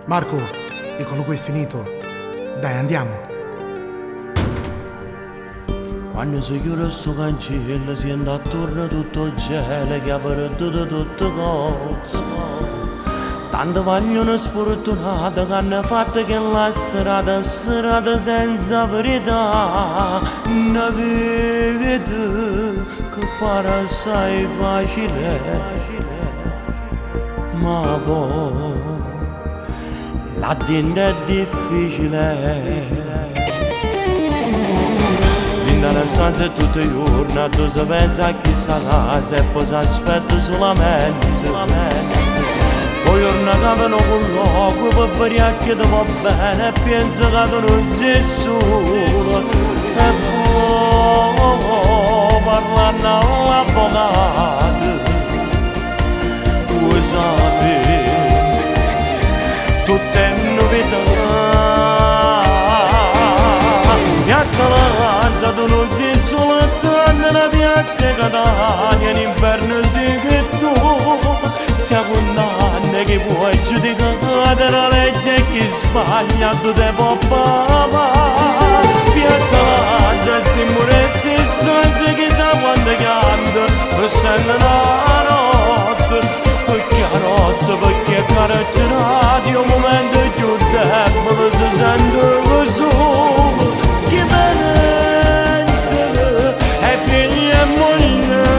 Marco, il colloquio è finito. Dai, andiamo. Quanno se chiure 'stu canciello siente attuorno tutto 'o gelo che ha perduto tutte cose. Tante guagliune sfurtunate c'hanno fatto chella strada, strada senza verità. Na vita che pare assaje facile, ma po' là dinto è difficile. Dint' 'a na stanza 'e tutt' 'e juorne addò se pensa a chi sta 'a casa e po' s'aspetta sulamente. 'O juorno ca vene 'o colloquio pe vedè a chi te vò bene e pienze ca tu nun si sulo e po' parlanno all'avvocato vuò sapè tutt' 'e nuvità. Piazza Lanza tu nun si sultanto na piazza 'e Catania n'inferno si tu Si 'a cundanna chi può giudicà tra legge e chi sbaglia tu te può pavà. Piazza Lanza si muresse senza chissà quanto chianto pe sente na notte perché 'a notte perché è carcerato 'o mumento cchiù debole se sente solo chi pensa 'e figli e mugliere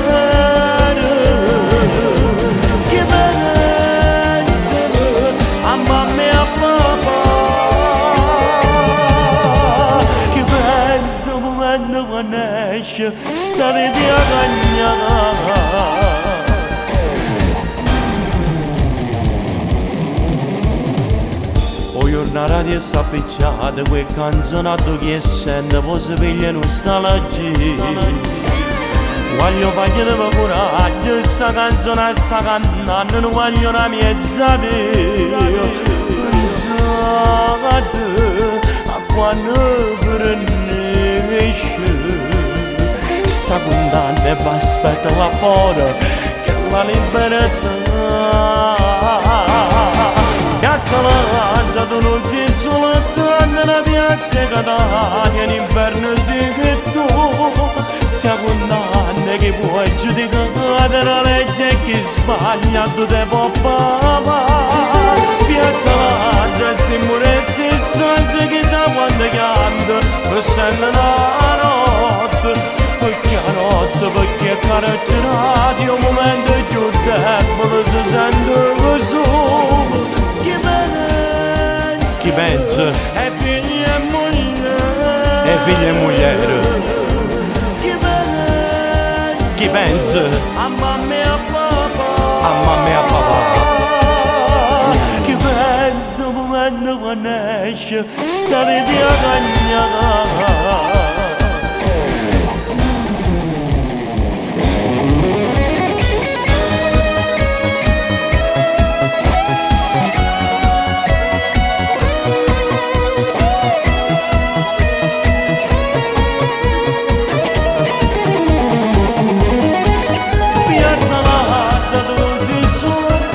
chi pensa a mamma e a papà chi pensa 'o mumento quanno esce 'sta vita 'a cagnà. O juorno 'a radio sta appicciata cu 'e canzone addò chi 'e ssente po' se piglia nustalgia. Guagliò faciteve curaggio, 'sta canzone 'a sta cantanno nu guaglione 'a miez' 'a via. Pensate a quanno fernesce 'sta cundanna e v'aspetta là fora chella libertà. Piazza Lanza tu nun si sultanto na piazza 'e Catania n'inferno si tu Si 'a cundanna chi può giudicà tra legge e chi sbaglia tu te può pavà. Piazza Lanza si muresse senza chissà quanto chianto pe sente na notte perché 'a notte perché è carcerato 'o mumento cchiù debole se sente solo chi pensa Chi pensa 'e figli e mugliere 'e figli e mugliere chi pensa Chi pensa a mamma e a papà a mamma e a papà chi pensa 'o mumento quanno esce 'sta vita 'a cagnà. Piazza Lanza tu nun si sultanto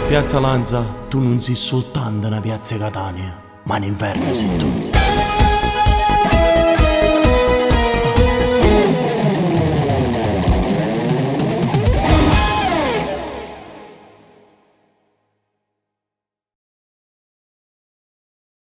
Piazza Lanza tu nun si soltanto na piazza 'e Catania ma n'inferno si tu.